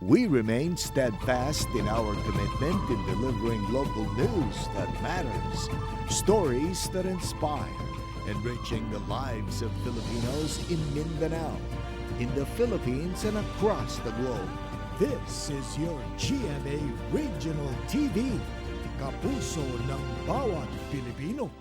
We remain steadfast in our commitment in delivering local news that matters, stories that inspire, enriching the lives of Filipinos in Mindanao, in the Philippines, and across the globe. This is your GMA Regional TV, kapuso ng bawat Pilipino.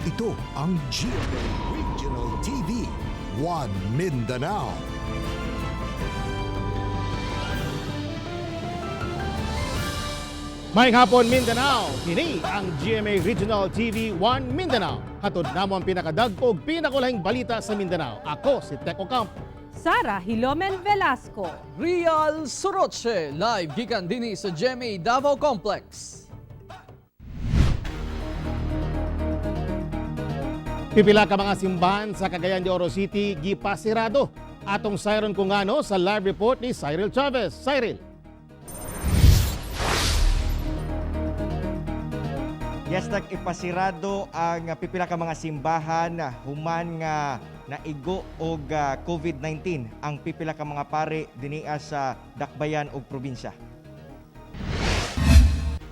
Ito ang GMA Regional TV, One Mindanao. Maayong hapon, Mindanao. Kini ang GMA Regional TV 1 Mindanao. Hatod namo ang pinakadagko ug pinakulahing balita sa Mindanao. Ako si Teko Campo. Sara Hilomen Velasco. Real Soroche, live gikan dinhi sa GMA Davao Complex. Pipila ka mga simbahan sa Cagayan de Oro City gipasirado. Atong sayron kung ano sa live report ni Cyril Chavez. Cyril. Yes, tak ipasirado ang pipila ka mga simbahan human nga naigo og COVID-19 ang pipila ka mga pare dinia sa dakbayan ug probinsya.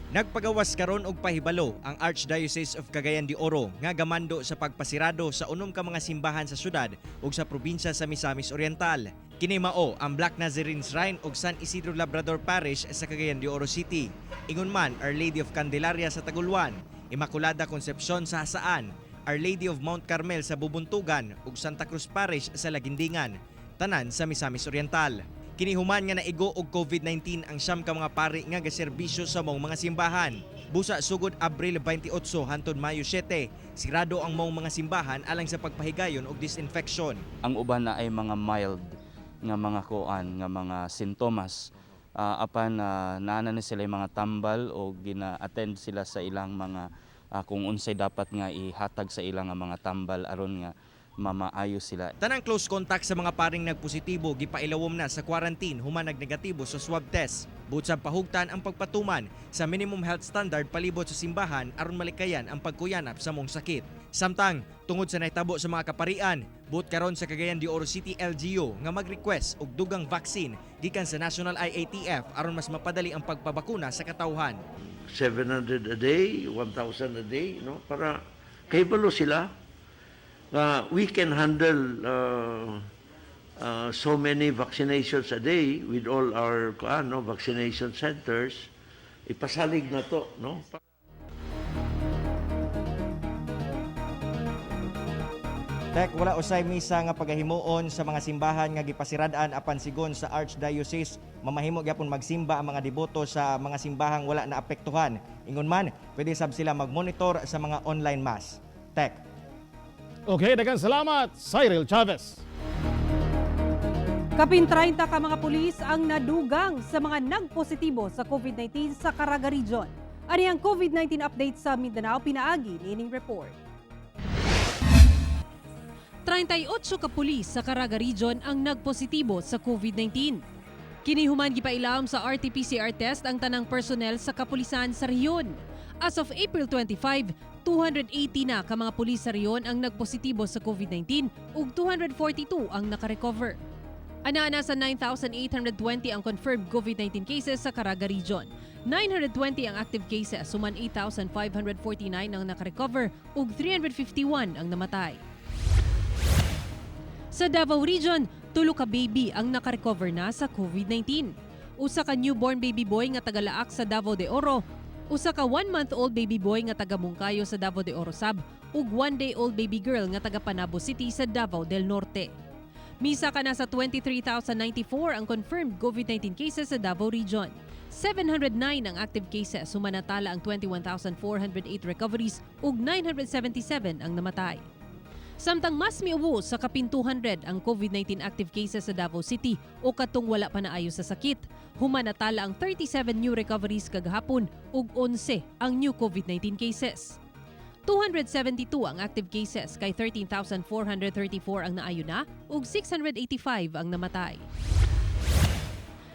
Nagpagawas karon og pahibalo ang Archdiocese of Cagayan de Oro nga gamando sa pagpasirado sa unom ka mga simbahan sa syudad ug sa probinsya sa Misamis Oriental. Kini mao ang Black Nazarene Shrine ug San Isidro Labrador Parish sa Cagayan de Oro City. Ingon man Our Lady of Candelaria sa Taguluan, Immaculada Concepcion sa Jasaan, Our Lady of Mount Carmel sa Bubuntugan ug Santa Cruz Parish sa Lagindingan, tanan sa Misamis Oriental. Kini human nga naigo og COVID-19 ang 9 ka mga pari nga gaserbisyo sa maong mga simbahan. Busa sugod Abril 28 hantod Mayo 7, sirado ang maong mga simbahan alang sa pagpahigayon og disinfection. Ang uban na ay mga mild nga mga kuan nga mga sintomas, apan naa na sila yung mga tambal o gina-attend sila sa ilang mga kung unsay dapat nga ihatag sa ilang nga mga tambal aron nga mamaayo sila. Tanang close contact sa mga paring nagpositibo gipailawom na sa quarantine human nagnegatibo sa swab test. Buot sa pahugtan ang pagpatuman sa minimum health standard palibot sa simbahan aron malikayan ang pagkuyanap sa mong sakit. Samtang tungod sa nahitabo sa mga kaparian, buot karon sa Cagayan de Oro City LGU nga mag-request og dugang vaccine gikan sa National IATF aron mas mapadali ang pagpabakuna sa katawhan. 700 a day, 1,000 a day, no? Para kahibalo sila nga we can handle so many vaccinations a day with all our ano, vaccination centers. Ipasalig na to, no? Tek, wala usay misa nga pagahimuon sa mga simbahan nga gipasirad-an apan sigon sa Archdiocese mamahimo gyapon magsimba ang mga deboto sa mga simbahang wala na apektuhan. Ingon man, pwede sab sila magmonitor sa mga online mass. Tek. Okay, daghang salamat, Cyril Chavez. Kapin 30 ka mga pulis ang nadugang sa mga nagpositibo sa COVID-19 sa Caraga Region. Ani ang COVID-19 update sa Mindanao pinaagi niining report. 38 ka pulis sa Caraga Region ang nagpositibo sa COVID-19. Kini human gipailawom sa RT-PCR test ang tanang personnel sa kapulisan sa rehiyon. As of April 25, 280 na ka mga pulis sa rehiyon ang nagpositibo sa COVID-19 ug 242 ang nakarecover. Ana-ana sa 9,820 ang confirmed COVID-19 cases sa Caraga Region. 920 ang active cases, human 8,549 ang nakarecover ug 351 ang namatay. Sa Davao Region, tulo ka baby ang nakarecover na sa COVID-19. Usa ka newborn baby boy nga taga Laak sa Davao de Oro, usa ka 1-month-old baby boy nga taga Monkayo sa Davao de Oro sab, ug 1-day-old baby girl nga taga Panabo City sa Davao del Norte. Misa ka na sa 23,094 ang confirmed COVID-19 cases sa Davao Region. 709 ang active cases, human natala ang 21,408 recoveries ug 977 ang namatay. Samtang mas miubo sa kapin 200 ang COVID-19 active cases sa Davao City o katong wala pa naayo sa sakit. Human natala ang 37 new recoveries kagahapon ug 11 ang new COVID-19 cases. 272 ang active cases kay 13,434 ang naayo na ug 685 ang namatay.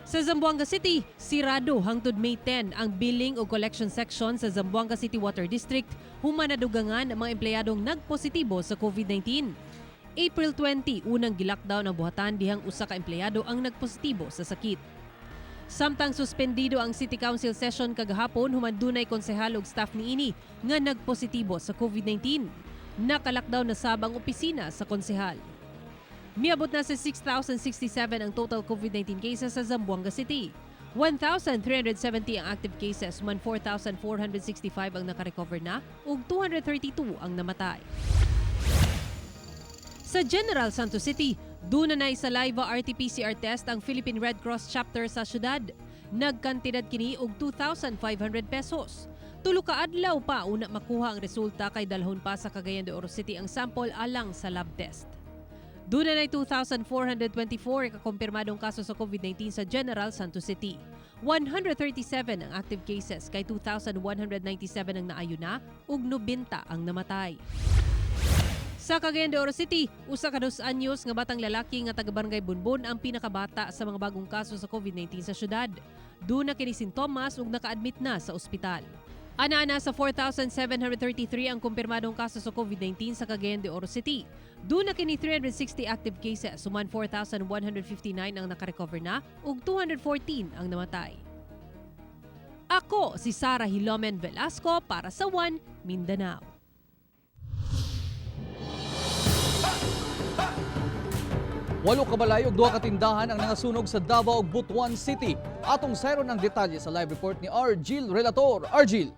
Sa Zamboanga City, sirado hangtod May 10 ang billing o collection section sa Zamboanga City Water District human nadugangan ang mga empleyadong nagpositibo sa COVID-19. April 20, unang gilockdown ang buhatan dihang usa ka empleyado ang nagpositibo sa sakit. Samtang suspendido ang City Council session kagahapon human dunay konsehal ug staff niini nga nagpositibo sa COVID-19. Naka-lockdown na sab ang opisina sa konsehal. Miabot na sa 6,067 ang total COVID-19 cases sa Zamboanga City. 1,370 ang active cases, human 4,465 ang nakarecover na ug 232 ang namatay. Sa General Santos City, duna na sa live RT-PCR test ang Philippine Red Cross chapter sa syudad. Nagkantidad kini og 2,500 pesos. Tulo ka adlaw pa una makuha ang resulta kay dalhon pa sa Cagayan de Oro City ang sample alang sa lab test. Duna na 2,424 kakumpirmadong kaso sa COVID-19 sa General Santos City. 137 ang active cases kay 2,197 ang naayo na ug 90 ang namatay. Sa Cagayan de Oro City, usa ka 2 anyos nga batang lalaki nga taga Barangay Bunbun ang pinakabata sa mga bagong kaso sa COVID-19 sa syudad. Duna kini sintomas ug naka-admit na sa ospital. Ana-ana sa 4,733 ang kumpirmadong kaso sa COVID-19 sa Cagayan de Oro City. Duna kini 360 active cases, human 4,159 ang nakarecover na ug 214 ang namatay. Ako si Sara Hilomen Velasco para sa One Mindanao. Walo ka balay ug duha ka tindahan ang nangasunog sa Davao ug Butuan City. Atong sayron ang detalye sa live report ni Argil Relator. Argil.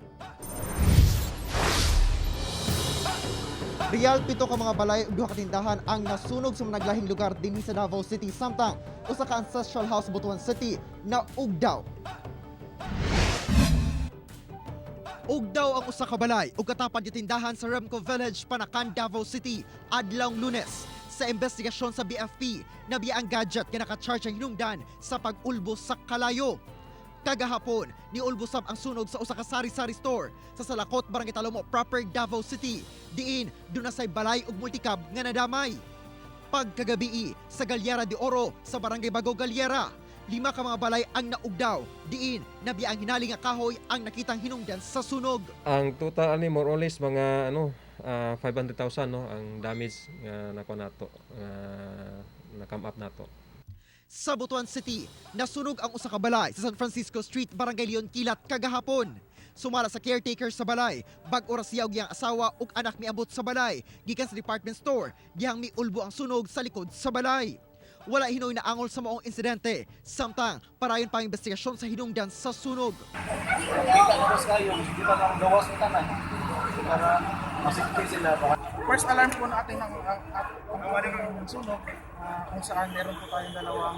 Real, 7 ka mga balay ug duha ka tindahan ang nasunog sa mga naglahing lugar dinhi sa Davao City samtang usa ka ancestral house Butuan City na ugdaw. Ugdaw ang usa ka balay ug katapad nga tindahan sa Remco Village, Panacan, Davao City adlawng Lunes. Sa investigasyon sa BFP, nabiya ang gadget nga naka-charge ang hinungdan sa pag-ulbos sa kalayo. Kagahapon, niulbos sab ang sunog sa usa ka sari-sari store sa Salakot, Barangay Talomo Proper, Davao City. Diin, duna say balay ug multicab nga nadamay. Pagkagabii, sa Galyera de Oro sa Barangay Bago Galyera, lima ka mga balay ang naugdaw. Diin, nabiya ang hinali nga kahoy ang nakitang hinungdan sa sunog. Ang total ani more or less mga ano 500,000, no, ang damage nga nakuha nato, nga na come up nato. Sa Butuan City, nasunog ang usa ka balay sa San Francisco Street, Barangay Leon Kilat kagahapon. Sumala sa caretaker sa balay, bag-o ra siya ug iyang asawa ug anak miabot sa balay gikan sa department store dihang miulbo ang sunog sa likod sa balay. Wala hinoy na angol sa maong insidente, samtang parayon pa ang investigasyon sa hinungdan sa sunog. Kita na boss kayo, di ba nang gawas ng tanan para masecure sila. First alarm po natin ang sunog, kung saan meron po tayong dalawang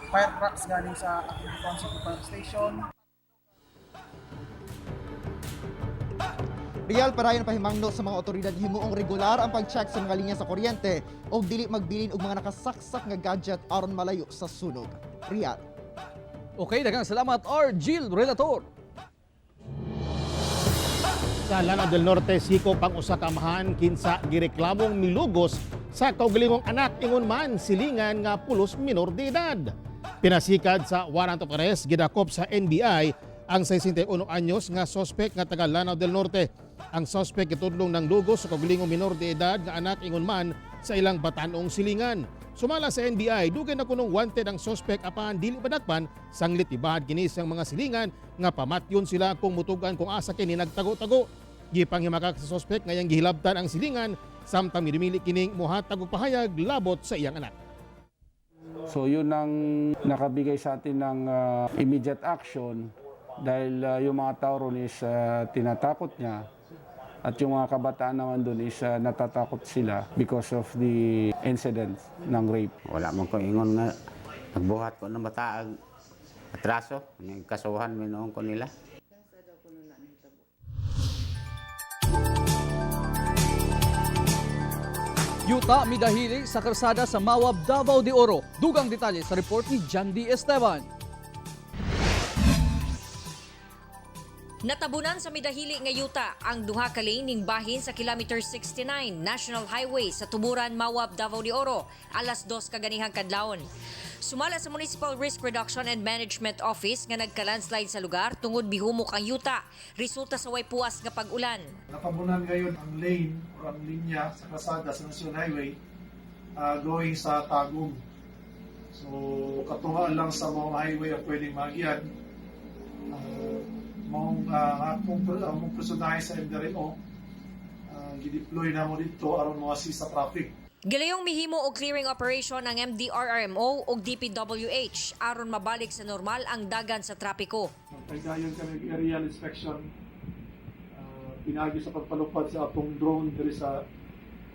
fire trucks galing sa ating Butuan City Fire Station. Real, parayon pahimangno sa mga otoridad himuong regular ang pag-check sa mga linya sa kuryente o dili magbilin og mga nakasaksak nga gadget aron malayo sa sunog. Real. Okay, daghang salamat, Argil Relator. Sa Lanao del Norte, sikop ang usa ka amahan kinsa gireklamong milugos sa kaugalingong anak ingon man silingan nga pulos minor de edad. Pinasikad sa warrant of arrest, gidakop sa NBI ang 61 anyos nga sospek nga taga Lanao del Norte. Ang sospek gitudlong ng lugos sa kaugalingong minor de edad nga anak ingon man sa ilang batanong silingan. Sumala sa NBI, dugay na kunong wanted ang suspect apan dili padakpan sanglit ibahad kini sang mga silingan nga pamatyon sila kung mutugan kung asa kini nagtago-tago. Gipanghimakak sa suspect ngayang gihilabtan ang silingan samtang midumili kining mohatag og pahayag labot sa iyang anak. So yun ang nakabigay sa atin ng immediate action dahil yung mga tao ron is tinatakot niya at yung mga kabataan naman doon is natatakot sila because of the incident ng rape. Wala man ko ingon nga nagbuhat ko ng bataag atraso, kasuhan mi noon ko nila. Yuta midahili sa karsada sa Mawab, Davao de Oro. Dugang detalye sa report ni John D. Esteban. Natabunan sa midahili nga yuta ang duha ka lane ning bahin sa kilometer 69 National Highway sa Tuburan, Mawab, Davao de Oro, alas 2 kaganihang kadlawon. Sumala sa Municipal Risk Reduction and Management Office nga nagka-landslide sa lugar tungod bihumok ang yuta, resulta sa way puas nga pag-ulan. Natabunan ngayon ang lane o ang linya sa kalsada sa National Highway going sa Tagum. So katunga lang sa mga highway ang pwedeng magian. Mong akong mong personahe sa MDRMO gideploy na mo dito aron mo assist sa traffic. Gilayong mihimo og clearing operation ang MDRRMO ug DPWH aron mabalik sa normal ang dagan sa trapiko. Nagpagayon kami og aerial inspection pinagi sa pagpalupad sa atong drone diri sa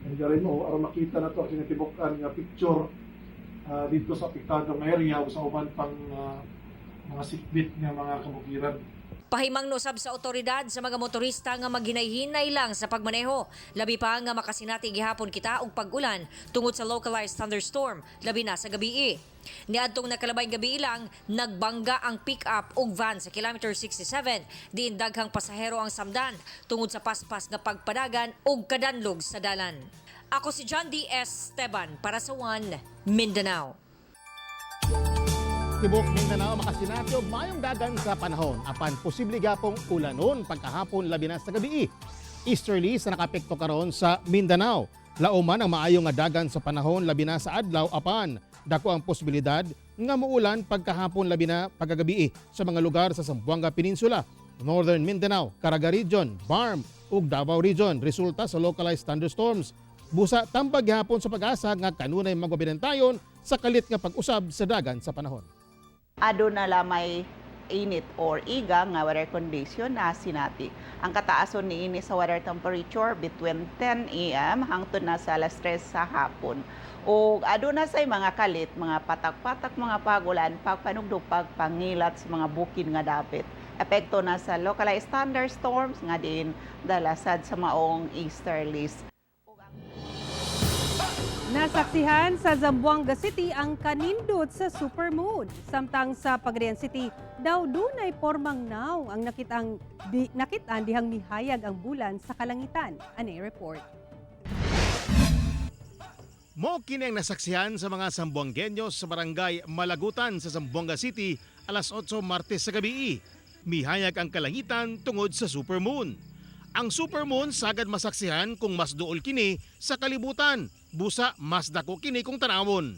MDRMO aron makita na to ang kinatibuk-an nga picture dito sa apektadong area o sa uban pang mga sikbit nga mga kabukiran. Pahimangno sab sa otoridad sa mga motorista nga maghinay-hinay lang sa pagmaneho. Labi pa nga makasinati gihapon kita og pag-ulan tungod sa localized thunderstorm, labi na sa gabii. Niadtong nakalabay gabi lang, nagbangga ang pick-up ug van sa kilometer 67, diin daghang pasahero ang samdan tungod sa paspas nga pagpadagan ug kadanlog sa dalan. Ako si John D. S. Esteban para sa One Mindanao. Tibok Mindanao makasinati og maayong dagan sa panahon apan posible gapong ulanon pagkahapon labi na sa gabii. Easterly sa nakapekto karon sa Mindanao. Lauman ang maayo nga dagan sa panahon labi na sa adlaw apan dako ang posibilidad nga muulan pagkahapon labi na pagkagabii sa mga lugar sa Zamboanga Peninsula, Northern Mindanao, Caraga Region, Barm ug Davao Region resulta sa localized thunderstorms. Busa tambag gihapon sa Pag-asa nga kanunay magwabinantayon sa kalit nga pag-usab sa dagan sa panahon. Aduna lamay init or iga nga weather condition na sinati. Ang kataason niini sa weather temperature between 10 a.m. hangtod na sa alas 3 sa hapon. O aduna say mga kalit, mga patak-patak, mga pagulan, pagpanugdog, pagpangilat sa mga bukid nga dapit. Epekto na sa localized thunderstorms nga din dalasad sa maong easterlies. Nasaksihan sa Zamboanga City ang kanindot sa supermoon. Samtang sa Pagadian City, daw dunay pormang naw ang nakitaan dihang mihayag ang bulan sa kalangitan. Ani report. Mo kini ang nasaksihan sa mga Sambuangueños sa barangay Malagutan sa Zamboanga City alas 8 Martes sa gabi. Mihayag ang kalangitan tungod sa supermoon. Ang supermoon sagad masaksihan kung mas duol kini sa kalibutan, busa mas dako kini kung tanawon.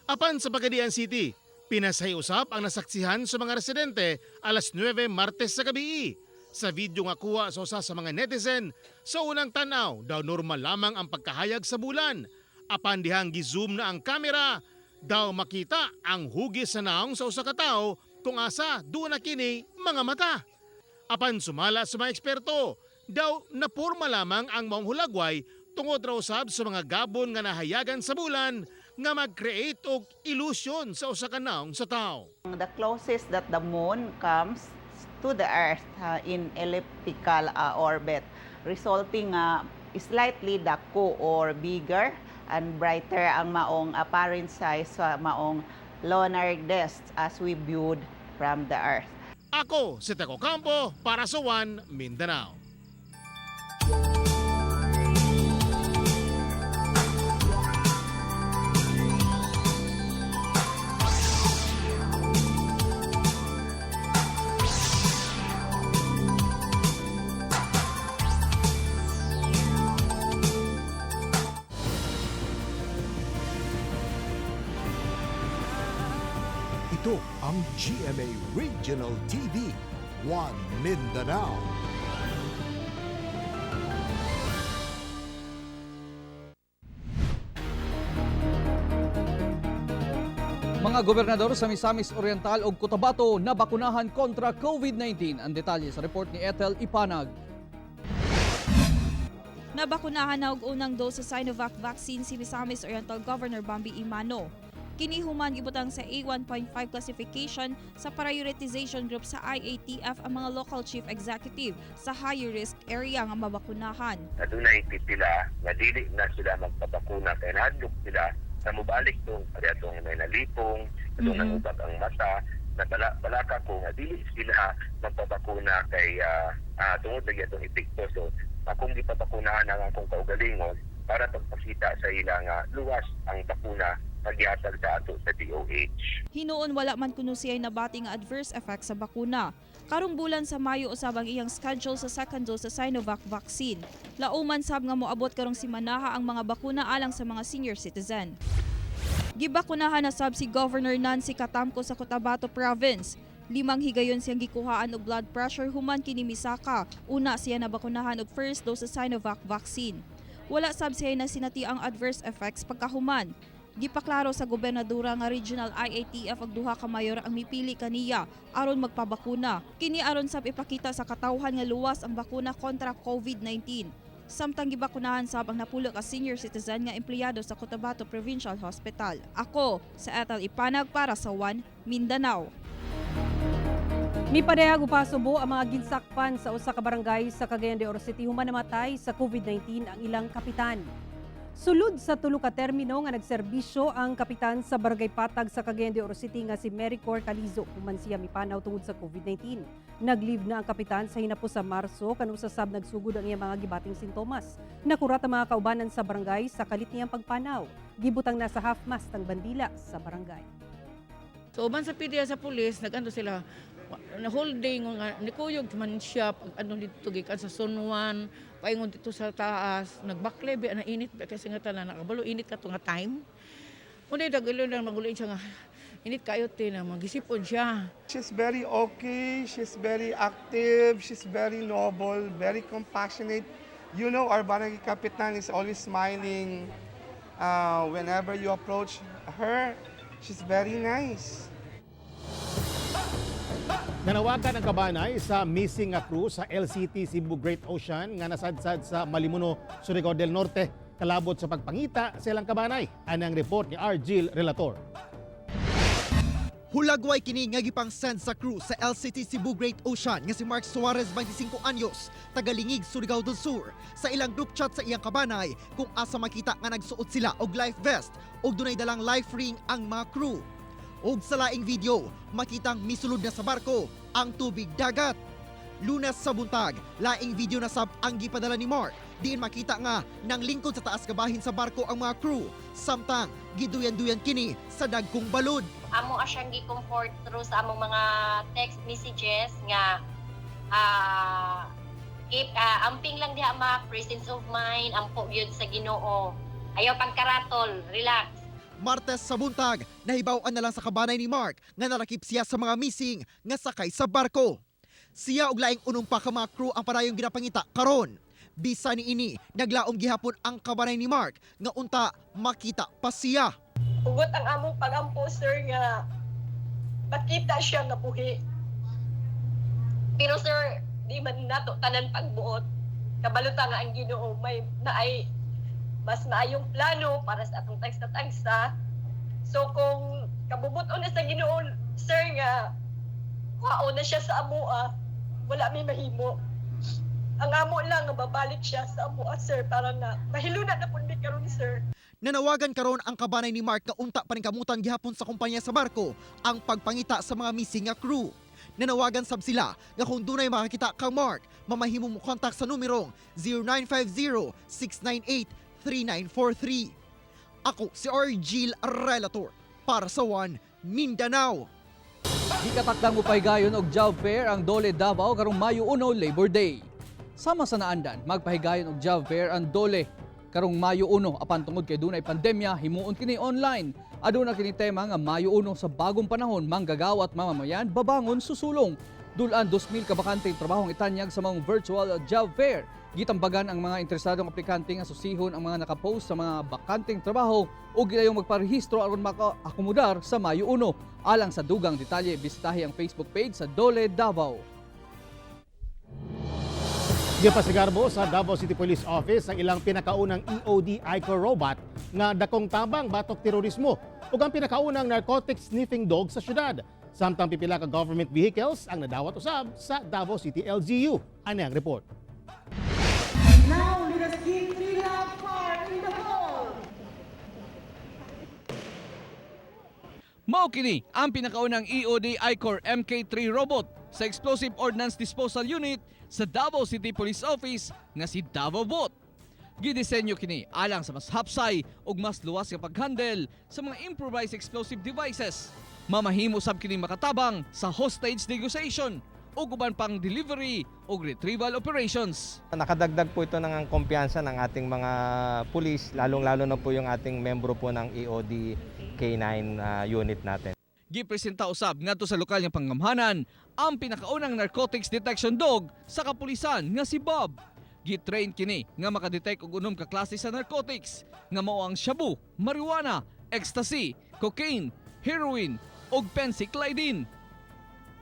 Apan sa Pagadian City, pinasay usap ang nasaksihan sa mga residente alas 9 Martes sa gabi. Sa video nga kuha sa usa sa mga netizen, sa unang tanaw daw normal lamang ang pagkahayag sa bulan. Apan dihang gi-zoom na ang kamera, daw makita ang hugis sa naong sa usa ka tawo kung asa doon na kini mga mata. Apan sumala sa mga eksperto, daw napurma lamang ang maong hulagway tungod raw sab sa mga gabon nga nahayagan sa bulan nga mag-create og ilusyon sa usa ka naong sa tao. The closest that the moon comes to the earth in elliptical orbit, resulting slightly dako or bigger and brighter ang maong apparent size sa maong lunar disk as we viewed from the earth. Ako si Teco Campo para sa One Mindanao. Ang GMA Regional TV, One Mindanao. Mga gobernador sa Misamis Oriental ug Cotabato nabakunahan kontra COVID-19. Ang detalye sa report ni Ethel Ipanag. Nabakunahan na og unang dose sa Sinovac vaccine si Misamis Oriental Governor Bambi Emano. Kini human gibutang sa A1.5 classification sa prioritization group sa IATF ang mga local chief executive sa higher risk area nga mabakunahan. Adunay pipila nga dili na sila magpabakuna kay nahadlok sila na mobalik tong atong may nalipong, atong nangubag ang mata, na balaka ko nga dili sila magpabakuna kay tungod lagi atong epekto. So akong gipabakunahan ang akong kaugalingon para pagpakita sa ila nga luwas ang bakuna paggihatag sa ato sa DOH. Hinuon wala man kuno siya'y nabati nga adverse effect sa bakuna. Karong bulan sa Mayo usab ang iyang schedule sa second dose sa Sinovac vaccine. Lauman sab nga moabot karong simanaha ang mga bakuna alang sa mga senior citizen. Gibakunahan na sab si Governor Nancy Katamco sa Cotabato Province. 5 higayon siyang gikuhaan og blood pressure human kini misaka. Una siya nabakunahan og first dose sa Sinovac vaccine. Wala sab siya nasinati ang adverse effects pagkahuman. Gipaklaro sa gobernadora nga regional IATF ug duha ka mayor ang mipili kaniya aron magpabakuna. Kini aron sab ipakita sa katawhan nga luwas ang bakuna kontra COVID-19. Samtang gibakunahan sab ang napulo ka senior citizen nga empleyado sa Cotabato Provincial Hospital. Ako sa Ethel Ipanag para sa One Mindanao. Mipadayag upasubo ang mga ginsakpan sa usa ka barangay sa Cagayan de Oro City human namatay sa COVID-19 ang ilang kapitan. Sulod sa tulo ka termino nga nagserbisyo ang kapitan sa Barangay Patag sa Cagayan de Oro City nga si Mary Cor Calizo human siya mipanaw tungod sa COVID-19. Nag-leave na ang kapitan sa hinapos sa Marso kanusa sab nagsugod ang iyang mga gibating sintomas. Nakurat ang mga kaubanan sa barangay sa kalit niyang pagpanaw. Gibutang na sa half-mast ang bandila sa barangay. So uban sa PDEA sa pulis, nag-ano sila, na whole day nga nikuyog man siya pag ano dito gikan sa Sunwan, paingon dito sa taas, nagbakle ba na init ba kasi nga tanan nakabalo init ka nga time. Unay dagilo lang maguloy siya nga init kayo te na magisipon siya. She's very okay, she's very active, she's very noble, very compassionate. You know, our barangay kapitan is always smiling whenever you approach her. She's very nice. Nanawagan ang kabanay sa missing nga crew sa LCT Cebu Great Ocean nga nasadsad sa Malimuno, Surigao del Norte kalabot sa pagpangita sa ilang kabanay. Anang report ni Argil Relator. Hulagway kini nga gipang-send sa crew sa LCT Cebu Great Ocean nga si Mark Suarez, 25 anyos, tagalingig Surigao del Sur, sa ilang group chat sa iyang kabanay kung asa makita nga nagsuot sila og life vest ug dunay dalang life ring ang mga crew. Ug sa laing video, makitang misulod na sa barko ang tubig dagat. Lunes sa buntag, laing video na sab ang gipadala ni Mark. Diin makita nga nang lingkod sa taas kabahin sa barko ang mga crew. Samtang giduyan-duyan kini sa dagkong balod. Amo siyang gi-comfort through sa among mga text messages nga keep amping lang diha ma, presence of mind, ampo gyud sa Ginoo, ayaw pagkaratol, relax. Martes sa buntag, nahibaw-an na lang sa kabanay ni Mark nga narakip siya sa mga missing nga sakay sa barko. Siya og laing unong pa ka mga crew ang parayong ginapangita karon. Bisa ni ini, naglaom gihapon ang kabanay ni Mark nga unta makita pa siya. Hugot ang among pagampo, sir, nga makita siya nga buhi. Pero sir, di man nato tanan pagbuot. Kabaluta nga ang Ginoo may naay mas maayong plano para sa atong tagsa-tagsa. So kung kabubuton na sa Ginoo, sir, nga kuhaon na siya sa amoa, wala may mahimo. Ang amo lang nga babalik siya sa amoa, sir, para na mahiluna na pud mi karon, sir. Nanawagan karon ang kabanay ni Mark nga unta paningkamutan gihapon sa kumpanya sa barko ang pagpangita sa mga missing nga crew. Nanawagan sab sila nga kung dunay makakita kang Mark, mamahimo mo kontak sa numerong 0950-698-3943. Ako si Argil Relator para sa One Mindanao. Gikatakdang mopahigayon og job fair ang Dole Davao karong Mayo 1, Labor Day. Sama sa naandan, magpahigayon og job fair ang Dole. karong Mayo 1 apan tungod kay dunay pandemya, himuon kini online. Aduna kini tema nga Mayo 1 sa bagong panahon, manggagawa at mamamayan babangon susulong. Dulan 2,000 ka bakanteng trabahong itanyag sa mga virtual job fair. Gitambagan ang mga interesadong aplikante nga susihon ang mga nakapost sa mga bakanteng trabaho o gidayong magparehistro aron maka-akomodar sa Mayo 1. Alang sa dugang detalye, bisitahi ang Facebook page sa Dole Davao. Gipasigarbo sa Davao City Police Office ang ilang pinakaunang EOD ICOR robot nga dakong tabang batok terorismo ug ang pinakaunang narcotic sniffing dog sa syudad. Samtang pipila ka government vehicles ang nadawat usab sa Davao City LGU. Ani ang report. Now let us give three loud fire in the hole. Mao kini ang pinakaunang EOD ICOR MK3 robot sa Explosive Ordnance Disposal Unit sa Davao City Police Office nga si Davao Bot. Gidisenyo kini alang sa mas hapsay ug mas luwas nga paghandle sa mga improvised explosive devices. Mamahimo sab kini makatabang sa hostage negotiation ug uban pang delivery ug retrieval operations. Nakadagdag po ito ng kumpiyansa ng ating mga pulis, lalong-lalo na po yung ating membro po ng EOD K9 unit natin. Gipresenta usab ngadto sa lokal nga panggamhanan ang pinakaunang narcotics detection dog sa kapulisan nga si Bob. Gitrain kini nga makadetect og 6 ka klase sa narcotics nga mao ang shabu, marijuana, ecstasy, cocaine, heroin ug phencyclidine.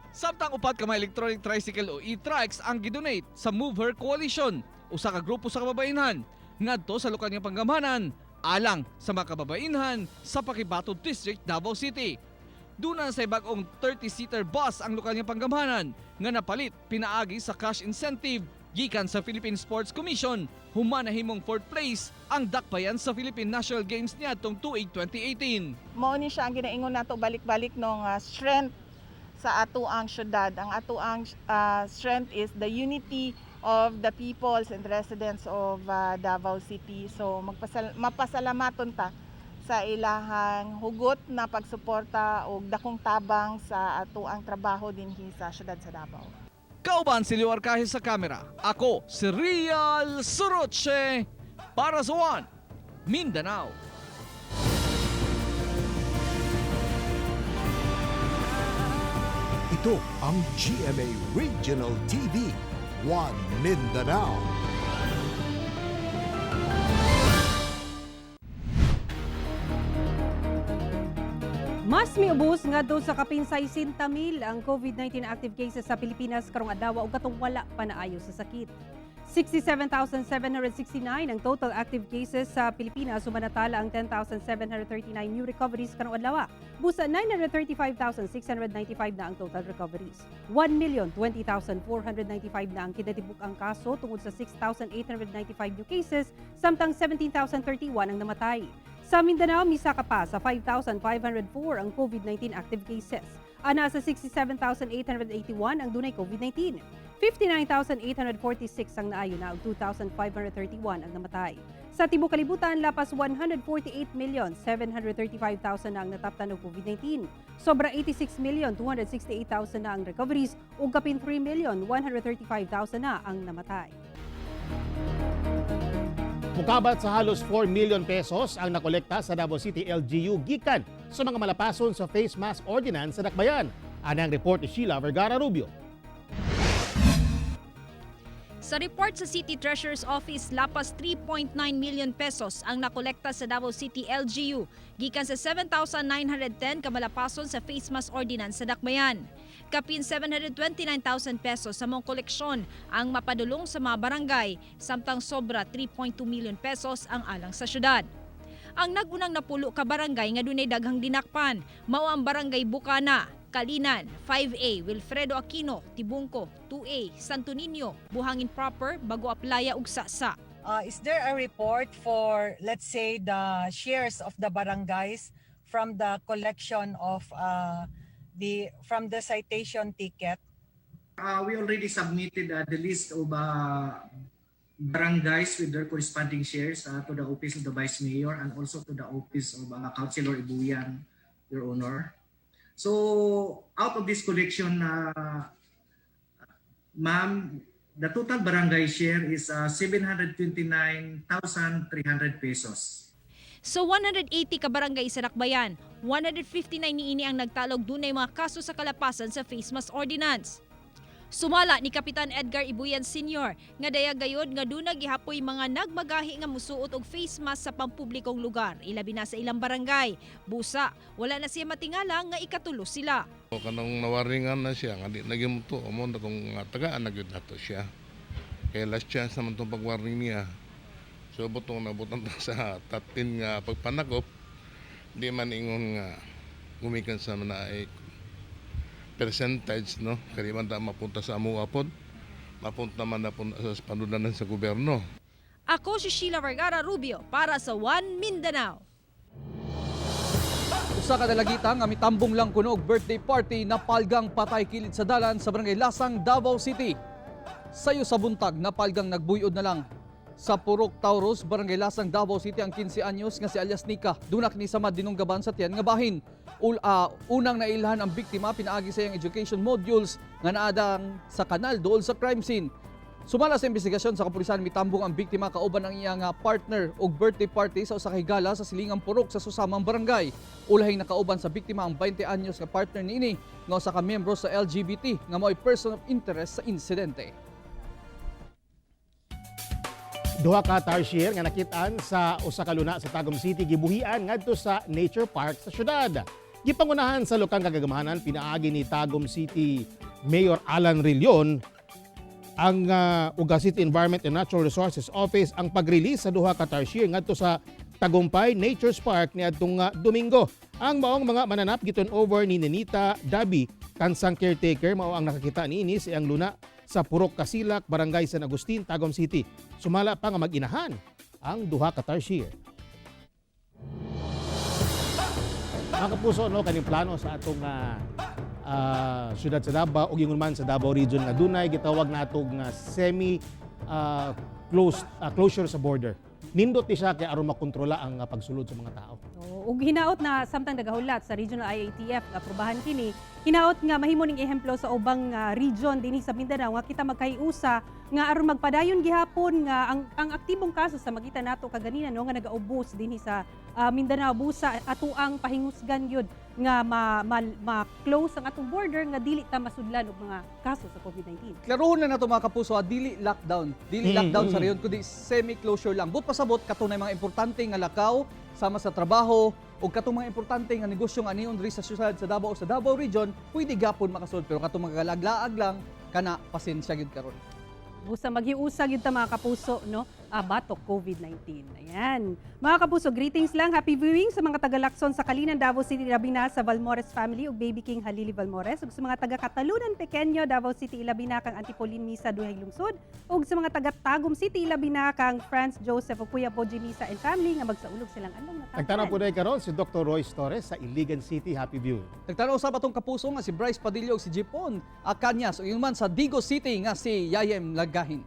Samtang 4 ka mga electronic tricycle o e-trikes ang gidonate sa Move Her Coalition, usa ka grupo sa kababayenhan ngadto sa lokal nga panggamhanan alang sa mga kababayenhan sa Paquibato District, Davao City. Duna sa bag-ong 30-seater bus ang lokal nga panggamhanan nga napalit pinaagi sa cash incentive gikan sa Philippine Sports Commission human nahimong fourth place ang dakbayan sa Philippine National Games niadtong tuig 2018. Mao ni siya ang ginaingon nato balik-balik no nga strength sa ato ang syudad. Ang ato ang strength is the unity of the peoples and residents of Davao City. So mapasalamaton ta sa ilahang hugot na pagsuporta og dakong tabang sa ato ang trabaho dinhi sa syudad sa Davao. Kauban si Leo Arcaje sa kamera. Ako si Real Soroche para sa One Mindanao. Ito ang GMA Regional TV, One Mindanao. Mas miubos ngadto sa kapin 60,000 ang COVID-19 active cases sa Pilipinas karong adlaw ug katong wala pa naayo sa sakit. 67,769 ang total active cases sa Pilipinas, sumanatala ang 10,739 new recoveries karong adlaw. Busa 935,695 na ang total recoveries. 1,020,495 na ang kinatibuk ang kaso tungod sa 6,895 new cases, samtang 17,031 ang namatay. Sa Mindanao, misaka pa sa 5,504 ang COVID-19 active cases. Ana sa 67,881 ang dunay COVID-19. 59,846 ang naayo na ug 2,531 ang namatay. Sa tibuok kalibutan, lapas 148,735,000 na ang nataptan og COVID-19. Sobra 86,268,000 na ang recoveries ug kapin 3,135,000 na ang namatay. Mukabat sa halos 4 million pesos ang nakolekta sa Davao City LGU gikan sa mga malapason sa face mask ordinance sa Dakbayan. Ani ang report ni Sheila Vergara Rubio. Sa report sa City Treasurer's Office, lapas 3.9 million pesos ang nakolekta sa Davao City LGU gikan sa 7,910 kamalapason sa face mask ordinance sa Dakbayan. Kapin 729,000 pesos sa mong koleksyon ang mapadulong sa mga barangay, samtang sobra 3.2 million pesos ang alang sa syudad. Ang nagunang napulo ka barangay nga dunay daghang dinakpan, mao ang Barangay Bukana, Kalinan, 5A, Wilfredo Aquino, Tibungco, 2A, Santo Niño, Buhangin Proper, Bago Aplaya ug Sasa. Is there a report for, let's say, the shares of the barangays from the collection of the from the citation ticket? We already submitted the list of barangays with their corresponding shares to the office of the Vice Mayor and also to the office of Councilor Ibuyan, Your Honor. So out of this collection, ma'am, The total barangay share is 729,300 pesos. So 180 ka barangay sa Dakbayan, 159 niini ang nagtalog dunay mga kaso sa kalapasan sa face mask ordinance. Sumala ni Kapitan Edgar Ibuyan Sr. nga dayag gayod nga duna gihapoy mga nagmagahi nga musuot og face mask sa pampublikong lugar, ilabi na sa ilang barangay. Busa, wala na siya matingala nga ikatulo sila. O kanang nawaringan na siya, nga di na to, mo na itong nga tagaan na gyud nato siya. Kaya last chance naman itong pag-warning niya. So butong nabutan ta sa tatin nga pagpanakop, di man ingon nga gumikan sa mga ay percentage, no? Kaya man ta mapunta sa amuha pod, mapunta man na punta sa panudlanan sa gobyerno. Ako si Sheila Vergara Rubio para sa One Mindanao. Usa ka dalagita nga mitambong lang kuno og birthday party napalgang patay kilid sa dalan sa barangay Lasang, Davao City. Sayo sa buntag, napalgang nagbuyod na lang. Sa Purok Taurus, Barangay Lasang, Davao City ang 15 anyos nga si alias Nika. Dunak ni sama dinunggaban sa tiyan nga bahin. Unang nailhan ang biktima pinaagi sa iyang education modules nga naadang sa kanal dool sa crime scene. Sumala sa investigasyon sa kapulisan, mitambong ang biktima kauban ang iyang partner og birthday party sa usa ka higala sa silingang purok sa susamang barangay. Ulahing nakauban sa biktima ang 20 anyos nga partner niini nga usa ka miyembro sa LGBT nga mao'y person of interest sa insidente. Duha ka tarsier nga nakit-an sa usa ka luna sa Tagum City gibuhian ngadto sa Nature Park sa syudad. Gipangunahan sa lokang kagagamahanan pinaagi ni Tagum City Mayor Alan Rillon ang Uga City Environment and Natural Resources Office ang pag-release sa duha ka tarsier ngadto sa Tagumpay Nature's Park niadtong Domingo. Ang maong mga mananap giturn over ni Nenita Dabi, kansang caretaker mao ang nakakita niini sa iyang luna sa Purok Kasilak, Barangay San Agustin, Tagum City. Sumala pa nga mag-inahan ang duha ka tarsier. Mga kapuso, no, kaning plano sa atong syudad sa Davao ug ingon man sa Davao Region nga dunay gitawag nato nga semi closed closure sa border. Nindot ni siya kay aron makontrola ang pagsulod sa mga tao. Oo, ug hinaot na samtang nagahulat sa Regional IATF nga aprobahan kini, hinaot nga mahimo ning ehemplo sa ubang region dinhi sa Mindanao nga kita magkahiusa nga aron magpadayon gihapon nga ang aktibong kaso sa makita nato kaganina, no, nga nagaubos dinhi sa Mindanao, busa atuang pahingusgan gyud nga ma-close ang atong border nga dili ta masudlan og mga kaso sa COVID-19. Klarohon na nato, mga kapuso, ha, dili lockdown. Dili lockdown sa rehiyon kundi semi-closure lang. But pasabot katunay mga importante nga lakaw sama sa trabaho o katong mga importante nga negosyo nga anion diri sa syudad sa Davao o sa Davao Region, pwede gapon makasulod, pero katong mga galaglaag lang kana, pasensya gyud karon. Busa maghiusa gyud ta, mga kapuso, no, batok COVID-19. Ayan. Mga kapuso, greetings lang, happy viewing sa mga taga Lacson sa Calinan, Davao City, labi na sa Valmores family ug Baby King Halili Valmores, ug sa mga taga Catalunan Pequeño, Davao City, ilabi na kang Auntie Pauline Misa Duhay Lungsod, ug sa mga taga Tagum City, ilabi na kang Franz Joseph ug Kuya Boji Misa and family nga magsaulog silang anong natapan. Nagtanaw po na karon si Dr. Royce Torres sa Iligan City. Happy viewing. Nagtanaw usab atong kapuso nga si Bryce Padilla ug si Jipon Acanyas ug ingon man sa Digo City nga si Yayem Lagahin.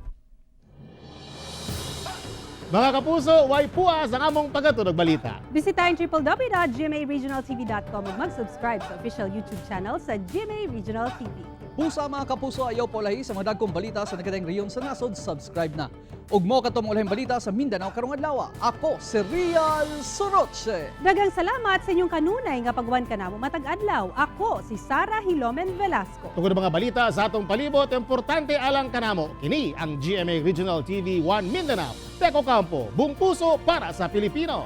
Mga kapuso, way puas ang among pagatunog balita. Bisitahin www.gmaregionaltv.com ug mag-subscribe sa official YouTube channel sa GMA Regional TV. Busa, mga kapuso, ayaw paulahi sa mga dagkong balita sa nagkadaiyang rehiyon sa nasod, subscribe na. Ug mo katong ulahing balita sa Mindanao karong adlaw. Ako si Real Soroche. Daghang salamat sa inyong kanunay nga pagwan kanamo matag adlaw. Ako si Sara Hilomen Velasco. Tungod mga balita sa atong palibot, importante alang kanamo. Kini ang GMA Regional TV 1 Mindanao. Teko Campo, buong puso para sa Pilipino.